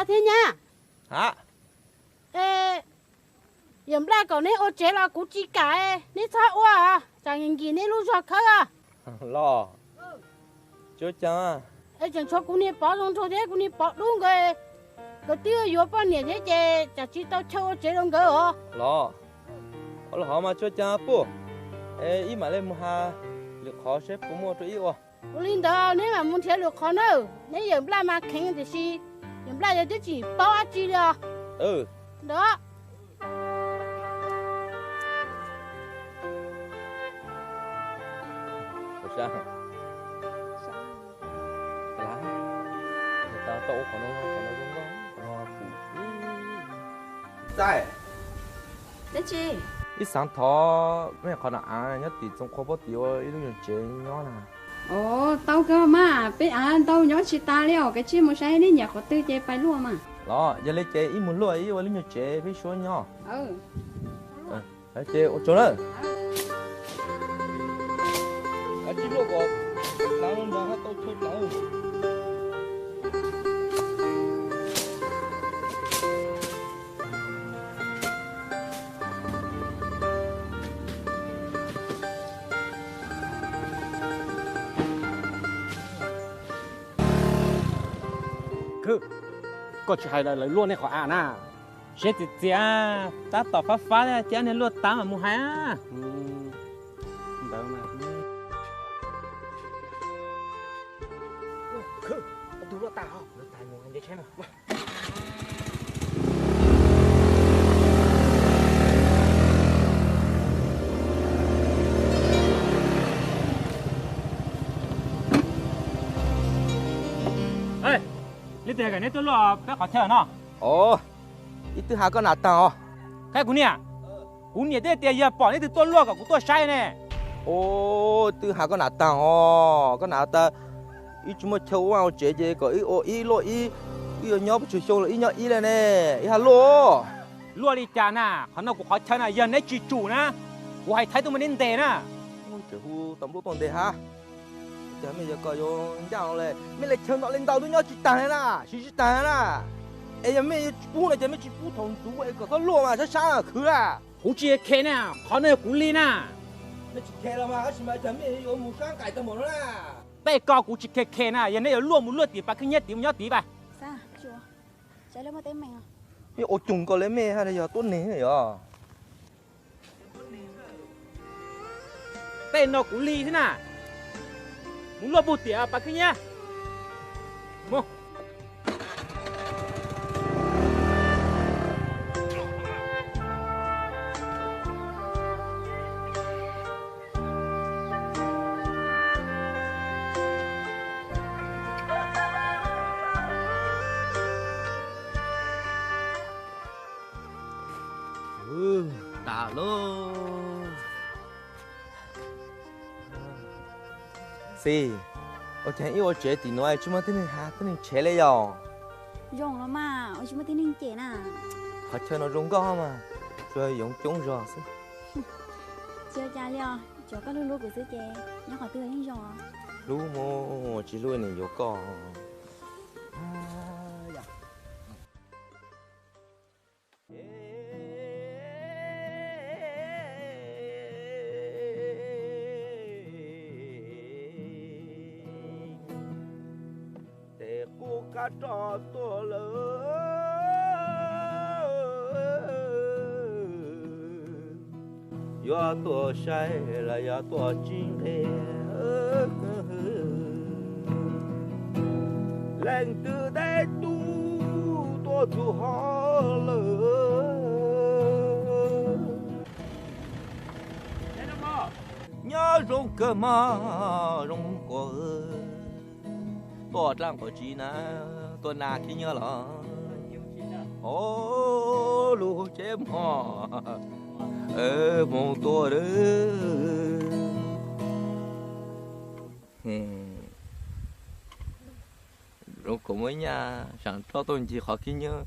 Thiab nyab, ha, es yawm nplaj kom neb ua tsev los kuv tsis kam, neb txhob ua, tsam nkim neb lub zog khawb. Los, tsuav caag, es tseem tshuav kuv niag pov zoo nraug thiab kuv niag pov dub nkawd, nkawd twb yuav poj niam thiab ces tsam tsis tau chaw ua tsev rau nkawd os. Los, ua li hov mas tsuav caag puj, es ib mam li mus has lwm qhov seb puas muaj rau ib ua. Ua li ntawd neb mam mus nrhiav lwm qhov na, neb yawm nplaj mas kheev tiam sis yawm nplaj yog twb tsis paub dab tsi li os. Ntawd. Ib xaav thov mej qhov no av nyob tim Txoov Qhua puab tim ua ib lub nyuag tsev nyob na. Os, tau kawg mas, peb av ntau nyob tsis tas li os, kav tsij mus saib neb nyiam qhov twg ces pais luaj mas. Los yog li ces ib mus luaj ib ua lub nyuag tsev peb suab nyob. Ces ua tsaug na. Tsis luaj kom dlav no ntag, tau chaw dlav. Khwb, koj tsis hais lawv luaj nej qhov av na. Seb txias txias, tab tom fab fab thiab, cia nej luaj tag mam mus hais. Ntawd mas. Khwb, tus luaj tag, luaj tag mus hais nce tsheb na. Leej twg hais kom neb tuaj luaj peb qhov chaw no? Os, ib twb has koj nam taag os. Qhia kuv niam, kuv niam twb tias yog pom leej twg tuaj luaj kom kuv tuaj saib ne. Os, twb has koj nam taag os, koj nam tas ib tsis muaj chaw ua vaj ua tsev ces kom ib ua ib luaj ib, ib yuav nyob pes tsawg xyoo los ib nyob ib le ne, ib hab luaj. Luaj li cas na, qhov no kuv qhov chaw na, yog neb tsis tsum na, kuv hais thaib tuaj muab neb ntes na. Tseem hu tau npluab tuaj ntes hab. Cas mej yog koj yuav ncaj le, mej le chaw ntau le ntau twb nyob tsis taag na, siv tsis taag na. Es yog mej yuav tsis pub no ces mej tsis pub thaum ntxuv es kom txhob luaj mas sab sab khwv na. Kuv tsis khe na, qhov no yog kuv li na. Mej tsis khe los mas tab sis mas cas mej yuav mus sab nqaim tau npaum no na. Tej ko kuv tsis khe khe na, yog nej yuav luaj mus luaj tim pas khib nyiab tid mus nyob tid pab. Ua coog koj le mej hab yog tuab neeg yog. Tej no kuv li thiab na. Mus luaj puag tim pas khib nyiab. Mus. Tas lauj. Xis, ua caag ib ua tsev tim nuav tsis muaj tib neeg hav tib neeg tshev le yog? Zoo los mas, ua tsis muaj tib neeg cem na. Qhov chaw no zoo nkauj mas, tsuas yoov coob zog xwb. Tsis ua cas li os, tsuav koj hlub hlub kuv xwb ces nyob qhov twg yeej zoo os. Hlub mus tsis hlub nim yuav koj. Tes qub kab roj tuaj lawm, yuav tuaj saib los yog tuaj tsis nqe. Leej twg teb tub tuaj txug hov lawm. Nyob zoo kawg mog, zoo kawg. Tuaj dlaab nqaum tsi na, tuaj nas khib nyiab los? Os, lug tsheb mog, moog tuaj. Zoo kawg muab nyaj saam roj tuaj ncig qhov khib nyiab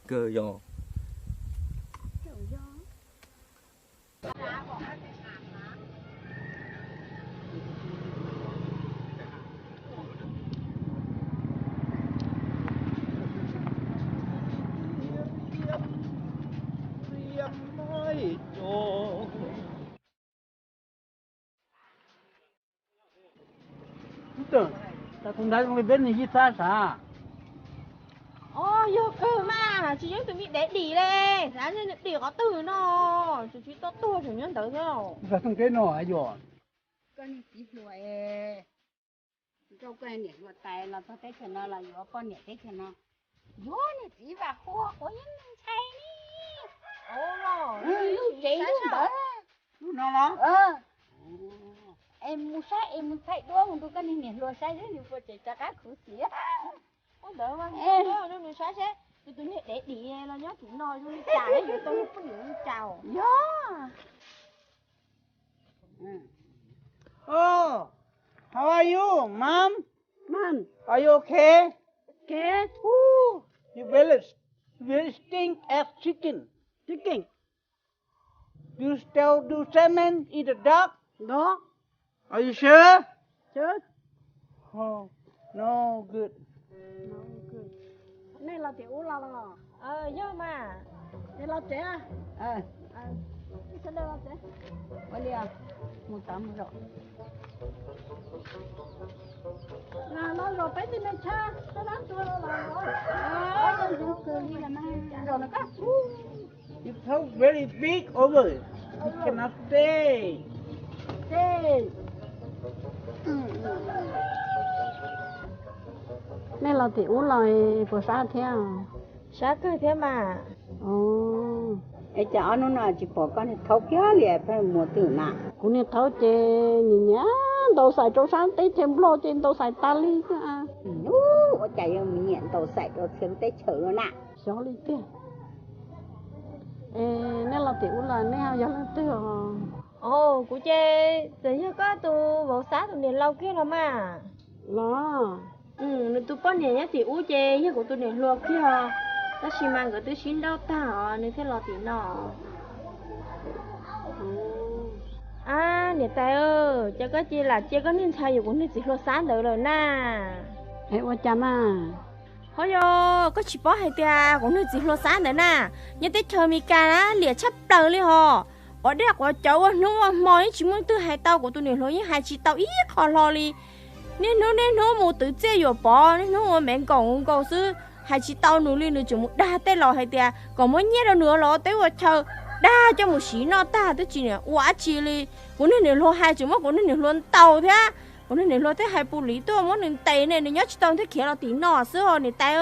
kawg yog. Tus ntawd zoo li peb niag yij txab sav. Os, yog kawg mas, tsis yog tus me dev dim li, xav nws dim qhov twg no, tsis tsis tau tuag tseem nyob ntawd thiab. Ntawm tooj teb no yog koj niag txiv hluas es, koj niam hluas tais los txog teb chaws no los yuav poj niam teb chaws no, yuav niag txiv Vam Huas quav yeeb ntxhais ne. Lub tsev lub ntawd, lub no los? Es mus saib es mus thaij duab mus rau koj niag niam hluas saib xwb nws puas tseem rov qab khuv xim. Ua ntawd mas nws saib seb nws tus niag dev dim los nyob tim no zoo li cas, yuav tau poj niam li cas. Yog. Oh, how are you, mom? Mom, are you okay? Okay. Ooh, you very, very stink as chicken. Chicken. You still do semen in the dark? No. Are you sure? Sure. Oh, no good. No good. Nej los tim ub los los? Yog mas. Es los tsev. Sawv daws los tsev. Ua li, mus tod mus zaum. Los zaum peb tug neeg tshaj, peb dab tuag los los. Zoo kawg li los mas. Zaum no koj. You talk very big over. You cannot stay. Stay. Nej los tim ub los puas sab thiab? Sab kawg thiab mas. Es cas ob hnub no tsis pom koj niag thaub kiag li, pheej mus twg na? Kuv niag thaub ces nyiam nyiam ntaus xais rau sab teb chaws Nplog ces ntaus xais tas li thiab. Ua cas yuav mus nyiam ntaus xais rau txhia lub teb chaws no na? Xyov li tiag. Es nej los tim ub los nej ho yog leej twg os? Kuv ces txawm yog koj tus vauv Xab tus niam laus kiag los mas. Los? Nws tus poj niam nyob tim ub ces yog kuv tus niam hluas kiag, tab sis mas nkawd twb sib nrauj tag os nws thiaj los tim no. Ab, niam tais, cas koj cia lam cia koj niag ntxhais yuav kuv niag txiv hluas Xab ntawd lawm na? Es ua cas mas? Ho yog koj tsis paub hais tias kuv niag txiv hluas Xab ntawd na, nyob teb chaws Amelikas na liam tshaj plaws li hos. Quav dej quav cawv ua hnub ua hmo yeej tsis muaj leej twg hais tau, kuv tus niam hluas yeej hais tsis tau ib qho hlo li. Niaj hnub niaj hnub mus twv txiaj yuam pov, niaj hnub ua mev nkaus nkaus xwb, hais tsis tau nws li. Nws tseem mus dag tej laus hais tias kom muab nyiaj rau nws los ua teb ua chaw, dag coj mus siv noj tag twb tsis ua dab tsi li. Kuv niag niam hluas hais tseem muab kuv niag niam hluas ntaus thiab. Kuv niag niam hluas thiaj hais pus liv tuaj muab nws ntes ne, nws nyob tsis tau thiaj khiav los tim no xwb os niam tais.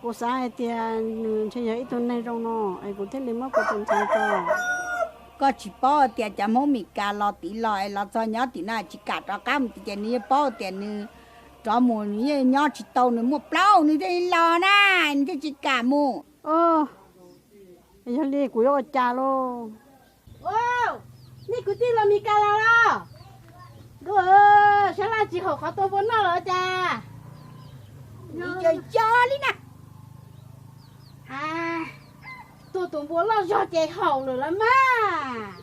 Kuv xav hais tias nws ntshe yog ib tug neeg zoo no es kuv thiaj li muab kuv tus ntxhais rau. Koj tsis paub tias cov Hmoob Meskas los tid los es los txog nyob tim no tsis kam rov qab mus tim ces nws yeej paub tias nws rov mus nws yeej nyob tsis tau, nws muaj plaub nws thiaj li los na, nws thiaj tsis kam mus. Yog li kuv yuav ua cas lauj? Nej kwv tij los Meskas los los? Ntuj, sab laj tsis haum qhov tua npua noj los cas? Li co li na. Tua tus npua loj zog ces haum lawm los mas.